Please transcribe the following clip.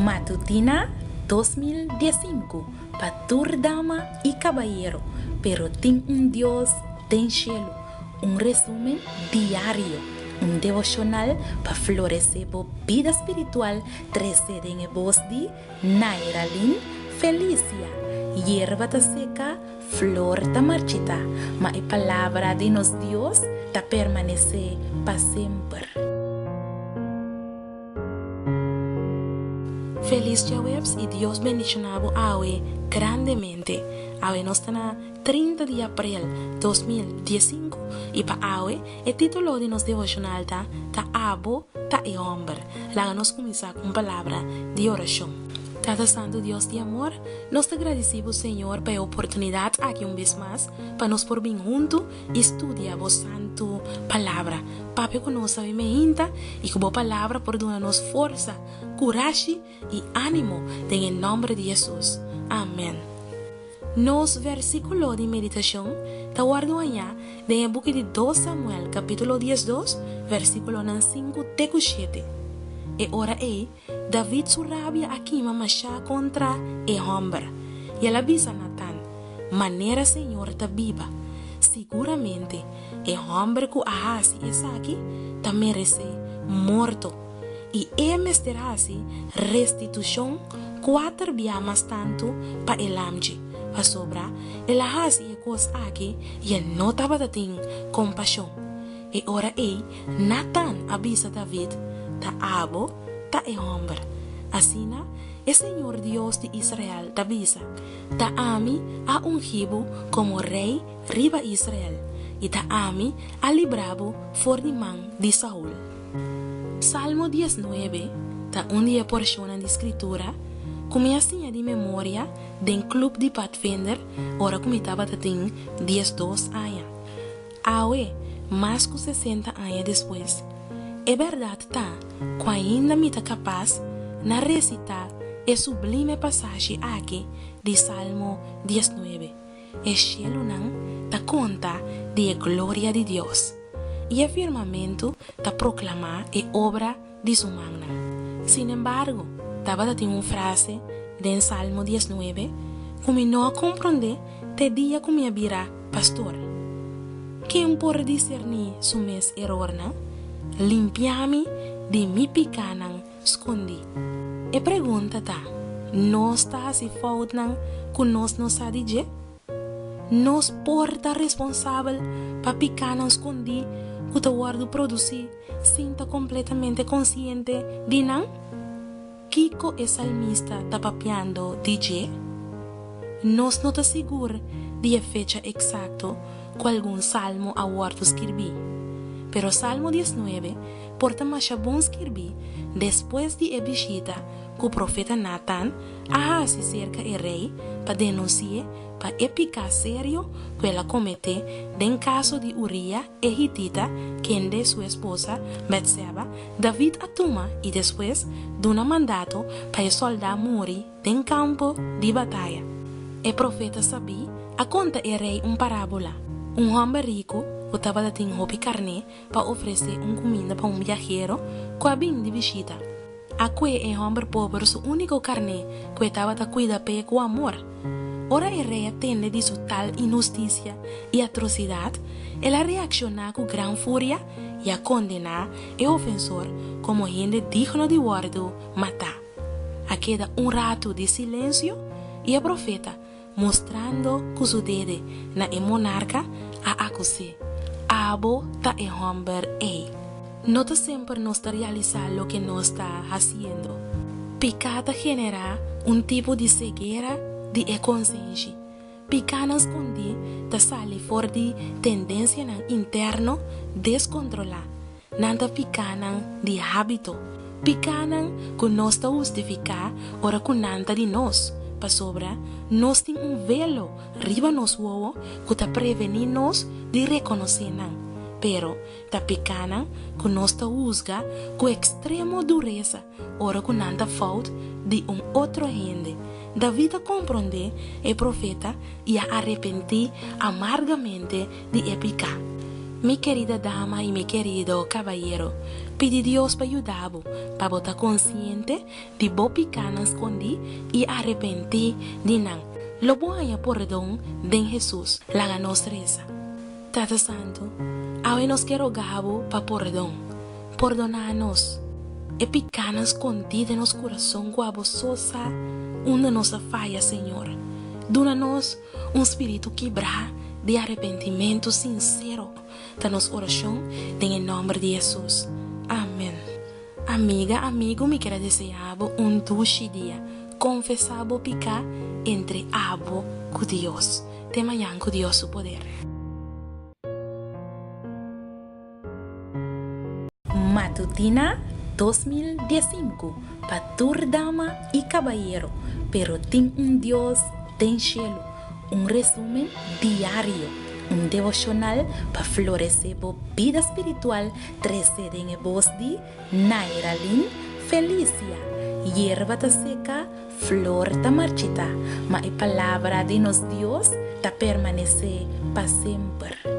Matutina 2015 pa tur dama i kabayero, pero tin un Dios den shelu. Un resumen diario, un devoshonal pa floresé bo bida spiritual trese den e bos di Nairalyn Felicia. Yerba ta seka, flor ta marchitá, ma e palabra di nos Dios ta permanesé pa semper. Felis djaweps i Dios bendishoná bo awe grandemente. Awe nos ta na 30 di aprel 2015 i pa awe e título di nos devoshonal ta Ta Abo Ta E Hòmber. Laga nos kuminsá ku un palabra di orashon. Tata Santu Dios di amor, nos ta gradisí bo Señor pa e oportunidat aki un bes mas pa nos por bin huntu i studia bo santu palabra. Papia ku nos awe meinta i ku bo palabra por duna nos forsa, kurashi i ánimo den e nòmber di Hesus. Amèn. Nos versíkulo di meditashon ta wòrdu hañá den e buki di Dos Samuel kapítulo 12, versíkulonan 5 te ku 7. E ora ei, David su rabia a kima mashá kontra e hòmber, i el a bisa Natan, Manera señor ta biba, siguramente e hòmber ku a hasi esaki ta meresé morto, i e mester hasi restitushon kuater bia mas tantu pa e lamchi, pasobra el a hasi e kos aki i e no tabata tin kompashon. E ora ei Natan a bisa David, Ta abo ta e hòmber. Asina e señor Dios di Israel ta bisa, Ta ami a ungí bo komo rei riba Israel, i ta ami a libra bo for di man di Saul. Salmo 19 ta un di e porshonnan di Skritura ku mi a siña di memoria den klup di Padvinder ora ku mi tabata tin 12 aña. Awe, mas ku 60 aña despues, e bèrdat ta ku ainda mi ta kapas na resitá e sublime pasashi aki di Salmo 19, E shelunan ta konta di e gloria di Dios, i e firmamentu ta proklamá e obra di su mannan. Sinembargo, tabata tin un frase den Salmo 19 ku mi no a komprondé te dia ku mi a bira pastor. Ken por diserní su mes erornan? Limpia mi di mi pikánan skondí. E pregunta ta, Nos ta hasi foutnan ku nos no sa di dje? Nos por ta responsabel pa pikánan skondí ku ta wòrdu produsí sin ta kompletamente konsiente di nan? Kiko e salmista ta papiando di dje? Nos no ta sigur di e fecha eksakto ku algun salmo a wòrdu skirbí. Pero Salmo 19 por ta masha bon skirbí despues di e bishita ku profeta Natan a hasi serka e rei pa denunsi'é pa e piká serio ku el a kometé den kaso di Uria e hitita, kende su esposa, Betseba, David a tuma i despues duna mandato pa e sòldá muri den kampo di bataya. E profeta sabí a konta e rei un parábola, un hòmber riku ku tabata tin hopi karné pa ofresé un kuminda pa un biahero ku a bin di bishita. A kue e hòmber pober su úniko karné ku e tabata kuida p'e ku amor. Ora e rei a tende di su tal inhustisia i atrosidat, el a reakshoná ku gran furia i a kondená e ofensor komo hende digno di wòrdu matá. A keda un ratu di silensio i e profeta, mustrando ku su dede na e monarka, a akus'é, Abo ta e hòmber ei. No ta semper nos ta realisá loke nos ta hasiendo. Piká ta generá un tipo di ceguera di e konsenshi. Pikánan skondí ta sali for di tendensianan interno deskontrolá. Nan ta pikánan di hábito, pikánan ku nos ta hustifiká ora ku nan ta di nos, pasobra nos tin un velo riba nos wowo ku ta prevení nos di rekonosé nan. Pero ta pikánan ku nos ta husga ku ekstremo duresa ora ku nan ta fout di un otro hende. David a komprondé e profeta i a arepentí amargamente di e piká. Mi kerida dama i mi kerido kabayero, pidi Dios pa yuda bo pa bo ta konsiente di bo pikánan skondí i arepentí di nan. Lo bo haña pordon den Hesus. Laga nos resa. Tata Santu, awe nos ke roga bo pa pordon. Pordoná nos e pikánan skondí den nos kurason ku abo so sa unda nos a faya, Señor. Duna nos un spiritu kibrá di arepentimentu sinsero, ta nos orashon den e nòmber di Hesus. Amen. Amiga, amigu, mi kier a deseá bo un dushi dia. Konfesá bo piká entre abo ku Dios. Te mañan ku Dios su poder. Matutina 2015 pa tur dama i kabayero, pero tin un Dios den shelu. Un resumen diario, un devoshonal pa floresé bo bida spiritual trese den e bos di Nairalyn Felicia. Yerba ta seka, flor ta marchitá, ma e palabra di nos Dios ta permanesé pa semper.